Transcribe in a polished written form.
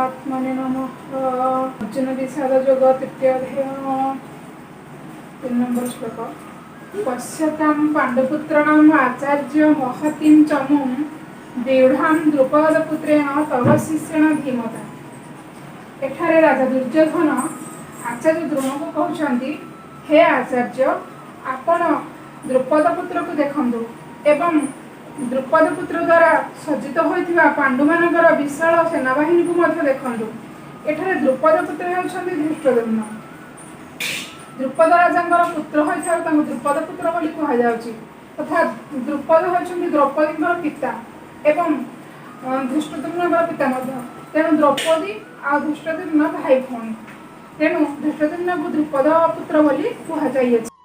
ପରମାତ୍ମନେ ନମଃ। ଅର୍ଜୁନ ବିଷାଦ ଯୋଗ, ତୃତୀୟ ଅଧ୍ୟାୟ, 3 ନମ୍ବର ଶ୍ଲୋକ। ପଶ୍ୟତାಂ ପାଣ୍ଡୁପୁତ୍ରାଣାମ ଆଚାର୍ଯ୍ୟ ମହତୀಂ ଚମୁಂ ବ୍ୟୁଢ଼ାಂ ଦ୍ରୁପଦପୁତ୍ରେଣ ତବ ଶିଷ୍ୟେଣ ଧୀମତା। ଏଠାରେ ରାଜା ଦୁର୍ଯ୍ୟୋଧନ ଆଚାର୍ଯ୍ୟ ଦ୍ରୋଣକୁ କହୁଛନ୍ତି, ହେ ଆଚାର୍ଯ୍ୟ, ଆପଣ ଦ୍ରୁପଦ ପୁତ୍ରକୁ ଦେଖନ୍ତୁ ଏବଂ ଦ୍ରୁପଦ ପୁତ୍ର ଦ୍ୱାରା ସଜ୍ଜିତ ହୋଇଥିବା ପାଣ୍ଡୁମାନଙ୍କର ବିଶାଳ ସେନାବାହିନୀକୁ ମଧ୍ୟ ଦେଖନ୍ତୁ। ଏଠାରେ ଦ୍ରୁପଦ ପୁତ୍ର ହେଉଛନ୍ତି ଧୃଷ୍ଟଦ୍ୟୁମ୍ନ। ଦ୍ରୁପଦ ରାଜାଙ୍କର ପୁତ୍ର ହୋଇଥିବାରୁ ତାଙ୍କୁ ଦ୍ରୁପଦ ପୁତ୍ର ବୋଲି କୁହାଯାଉଛି ତଥା ଦ୍ରୁପଦ ହେଉଛନ୍ତି ଦ୍ରୌପଦୀଙ୍କର ପିତା ଏବଂ ଧୃଷ୍ଟଦ୍ୟୁମ୍ନଙ୍କର ପିତା ମଧ୍ୟ। ତେଣୁ ଦ୍ରୌପଦୀ ଆଉ ଧୃଷ୍ଟଦ୍ୟୁମ୍ନ ଭାଇ ଭଉଣୀ। ତେଣୁ ଧୃଷ୍ଟଦ୍ୟୁମ୍ନକୁ ଦ୍ରୁପଦ ପୁତ୍ର ବୋଲି କୁହାଯାଇଅଛି।